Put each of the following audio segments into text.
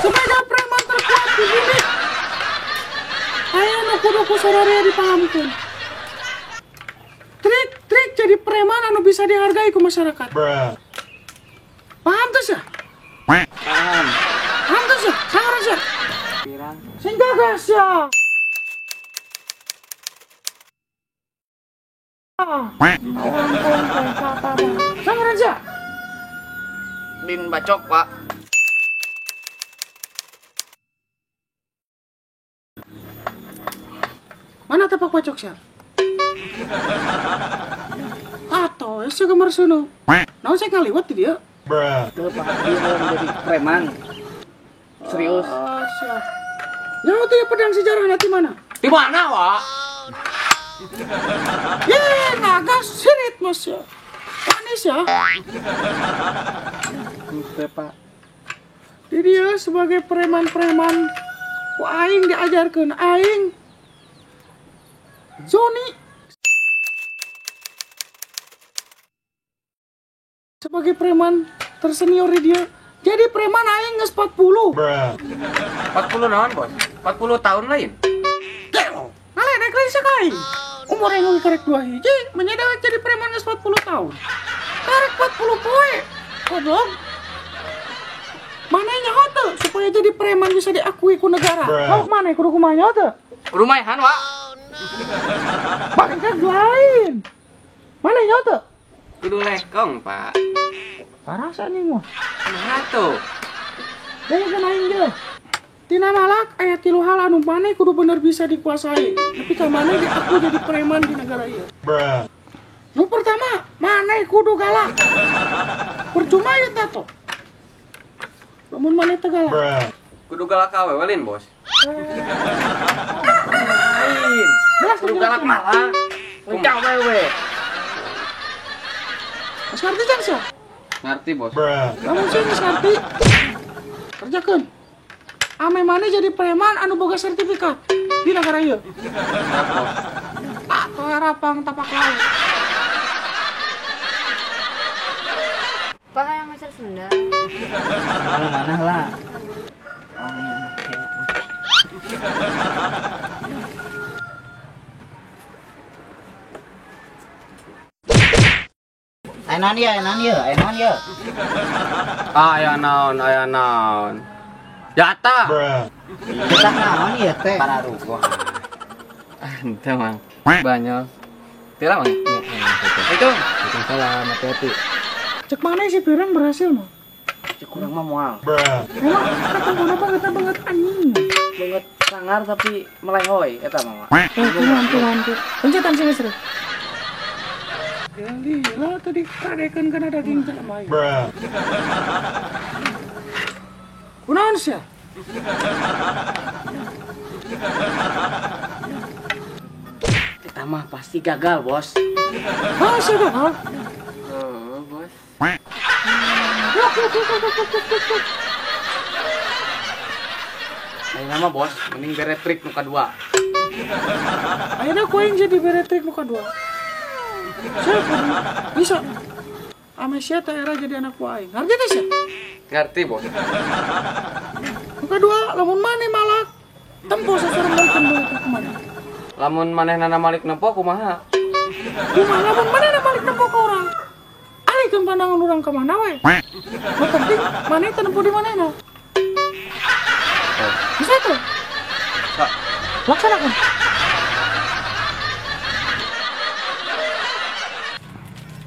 Sebagai preman terkuat di bumi. Aya nu kudu ku sararea dipahamkeun. Trik-trik jadi preman anu bisa dihargai ku masyarakat. Paham tuh sih? Paham. Paham tuh sih? Sangar sih? Pirang. Sing gagas ya. Sangar aja. Bin bacok, Pak. Mana tapak bacok sih? Atau ya gemar sono. Naon saya ngaliwat di dia? Tuh, Pak, dia mau jadi preman. Serius. Oh, siap. Nyawa tuh ya pedang sejarah nanti mana? Di mana, Pak? Ye, naga sirit mas ya. Panis ya. Oke, Pak. Jadi dia sebagai preman-preman ku aing diajarkeun aing Zoni sebagai preman tersenior di dia. Jadi preman aing geus 40. 40 naon, Bos? 40 tahun lain. Gelo. Ngaledek lain sakai. Umur aing geus karek 2 hiji, menyadar jadi preman geus 40 tahun. Karek 40 poe. Goblok. Mana nyaho teu supaya jadi preman bisa diakui ku negara? Mau mana kudu kumaha nyaho teu? Kudu maehan, Wak. Bangke lain. Mana nyaho teu? Kudu lekong, Pak. Parah anjing mah. Kumaha tuh? Dengekeun aing ge. Tina malak aya 3 hal anu maneh kudu bener bisa dikuasai. Tapi ka maneh diaku jadi preman di negara ieu. Nu pertama, maneh kudu galak. Percuma ieu tato. Lamun maneh teu galak. Kudu galak awewe lain, Bos. Lain. Kudu galak malah. Kudu awewe. Mas ngerti can sih? Ngerti, Bos. Lamun sih geus ngerti. Kerjakeun. Ame maneh jadi preman anu boga sertifikat di negara ieu. Tak rapang tapak laut. Pak yang ngajar Sunda. Kalau mana lah. Aya naon ieu, aya naon ieu, aya naon ieu. Aya naon, aya naon. Jatah. Jatah naon ieu teh? Pararuguh. Ah, henteu Mang. Banyol. Tira Mang. Itu. Waalaikumsalam, hati-hati. Cek mana sih pirang berhasil mah? Cek kurang mah moal. Emang ketemu banget banget anjing. Banget sangar tapi melehoi eta mah. Mantu. Pencetan sih geus. Gila tadi kadekeun kana daging jelema ieu. Kunaon sia? Kita mah pasti gagal, Bos. Ah, sia gagal. Oh, Bos. Ayeuna mah, Bos, mending bere trik nu kadua. Ayeuna ku aing jadi bere trik nu kadua. Sia bisa. Ame sia teh era jadi anak ku aing. Ngarti teh sia? Ngerti, Bos. Nu kadua, lamun maneh malak tempo sasaran balikeun deui ka kumaha. Lamun manehna malik nempo kumaha? Kumaha lamun manehna malik nempo ka urang? Alihkeun pandangan urang ka mana we? Nu penting maneh teu nempo di manehna. Bisa tuh? Bisa. Laksanakan.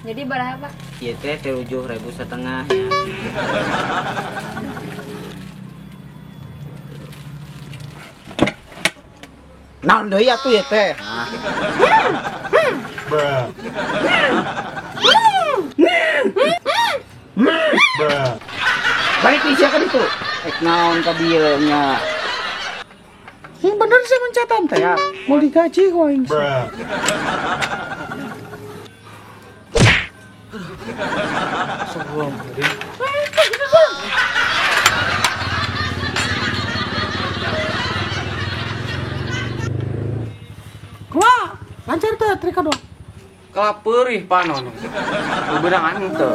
Jadi berapa, Pak? Ieu teh 7.500 ya. Naon deui atuh ieu teh? Balik sia ka ditu. Ek naon ka dieu nya? Yang bener sih mencetan teh ya. Mau digaji ku aing. Wah, lancar tuh trik kedua. Kalah peurih panon. Beunangan henteu.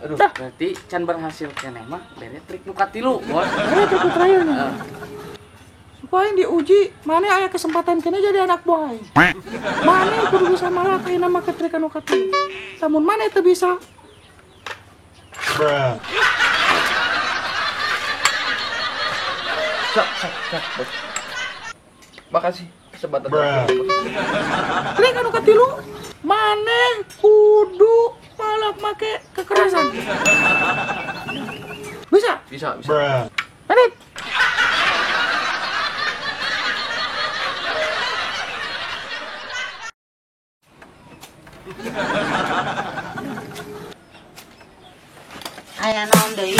Aduh, berarti can berhasil keneh mah bere trik nu katilu, Bos. Bere trik nu terakhir nih. Supaya diuji, maneh aya kesempatan keneh jadi anak buah aing. Maneh kudu bisa malak ayeuna make trik anu katilu. Lamun maneh teu bisa. Sok, sok, sok, Bos. Makasih kesempatan terakhir. Trik anu katilu, maneh kudu malak make kekerasan. Bisa? Bisa, bisa. Lanjut. Aya naon deui?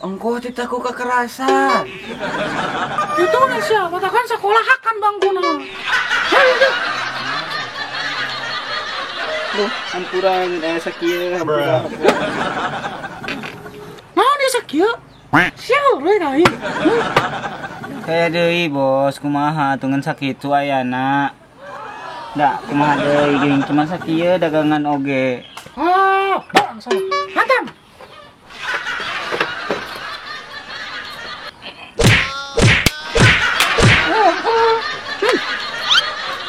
Engkau titaku kekerasan. Itu Indonesia, katakan sekolah akan bangguna. Duh, hampuran sakieu, hampura. Naon ieu sakieu? Sial we ka aing. Kaya deui, Bos, kumaha tungan sakitu ayana. Da, kumaha deui geuning cuma sakieu dagangan oge. Ah, bangsa. Hantam.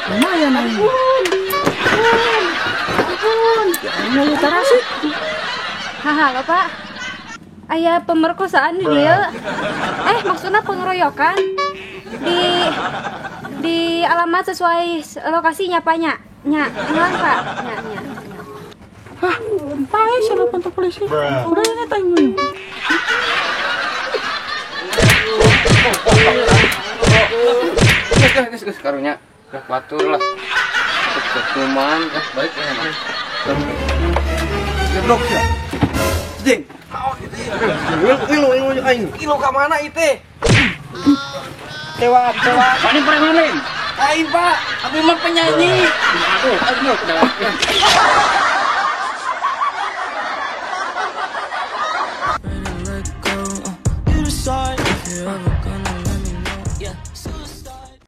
Lumayan ampun. Ampun. Ampun. Tarasi. Haha, Pak. Aya pemerkosaan di dieu. Maksudnya pengeroyokan di alamat sesuai lokasinya, Pak, nya. Nya, hilang, Pak. Nya, nya. Hah, pae siapa pantau polisi? Udah ini tanya. Geus karunya. Udah batur lah. Ketuman, balik ya, Mas. Jeblok ya. Jing. Ilu ilu aing. Ilu ka mana ieu? Tewak, tewak. Mana preman lain? Aing, Pak. Abi mah penyanyi. Aduh, aduh.